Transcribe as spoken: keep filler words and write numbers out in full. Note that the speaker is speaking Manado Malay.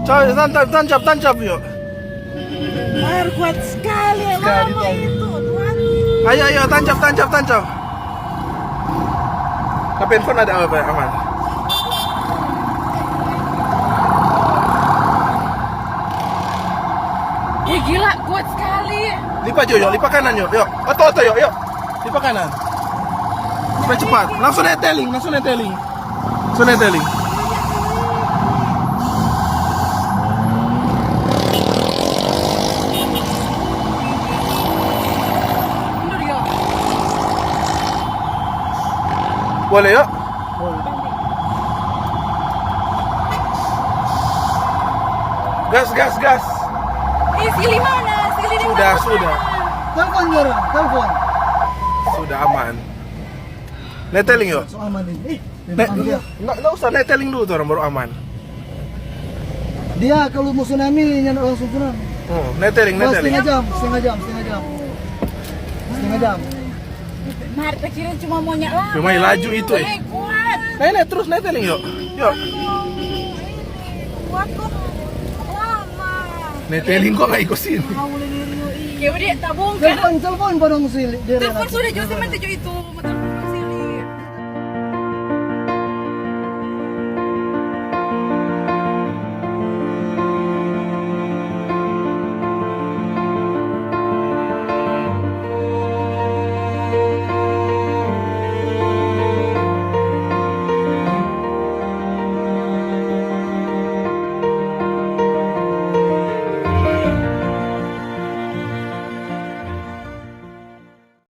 Coba, tancap, tancap, tancap, yuk. Mar, kuat sekali, lama itu, Tuhan. Ayo, ayo, tancap, tancap, tancap. Tapi handphone ada apa, aman? Eh, gila, kuat sekali. Lipat, yuk, yuk, lipat kanan, yuk, yuk. Oto, oto, yuk, yuk. Lipat kanan. Supaya cepat. Langsung neteling, langsung neteling. Langsung neteling. Boleh, yuk. Gas, gas, gas. Eh, Sili mana? Sili di mana? Sudah, sudah. Telepon, Jora, telepon. Sudah aman. Neteling, yuk. So aman ini. Eh, ne-, telepon dia. Nggak, nggak usah, neteling dulu tuh orang baru aman. Dia kalau mau tsunami, nyanda langsung tsunami. Oh, neteling, neteling. Setengah jam, setengah jam, setengah jam. Setengah jam. Mar, ta kira cuma monyet lama. Cuma laju itu, eh. Eh, kuat. Nah, ini terus neteling, yuk. Yuk. Kuat kok. Lama. Neteling kok nggak ikut sini. Mau lagi, yuk. Ya udah, tabung, Kak. Telepon, telepon barang si Dere. Telepon sudah, Jose, mati jo itu.